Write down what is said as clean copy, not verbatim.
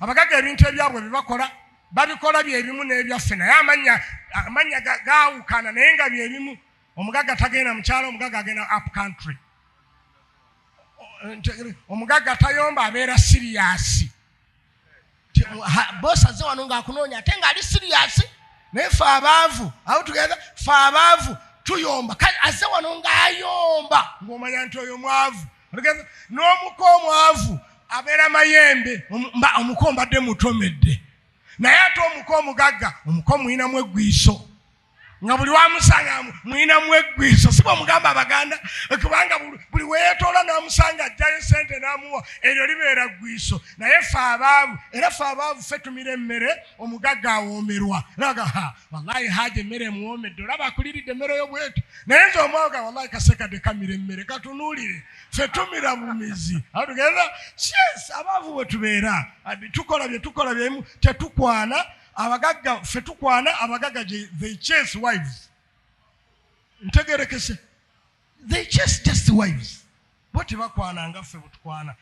Abagagga ebintu ebyabwe bye bakola babikola byebimu n'ebyaffe, naye amannya gaawukana, naye nga byebimu. Omugagga tagenda mukyalo, omugagga agenda up country. Omugagga tayomba, abeera serious. Boss azze wano ng'akunoonya ate ng'ali serious, naye fe abaavu awo tugenda, fe abaavu tuyomba. Kale azze wano ng'ayomba, ng'omanya nti oyo mwavu. N'omuko omwavu abeera mayembe. Omuko mbadde mutomedde, naye ate omuko omugagga, omuko muyinamu eggwiso, nga buli wamusanga muyinamu eggwiso. Si bwemugamba Abaganda, kubanga buli weetoola n'amusanga ajjayo sente n'amuwa, eryo libeera ggwiso. Naye fe abaavu, era fe abaavu ffe tumira emmere, omugagga awoomerwa. Naga, "Wallahi haja emmere emuwoomedde, olaba akuliridde emmere yo bwetu." Naye nze omwaga, wallahi kasekadde kamira emmere, katunuulire, ffe tumira bumizi. Tugenda, yes, abaavu bwe tubeera tukola bye tukola byemu, tetukwana. Abagagga ffe tukwana, abagagga they chase wives. Ntegerekese, they chase just wives, bo tebakwana nga ffe bwetukwana.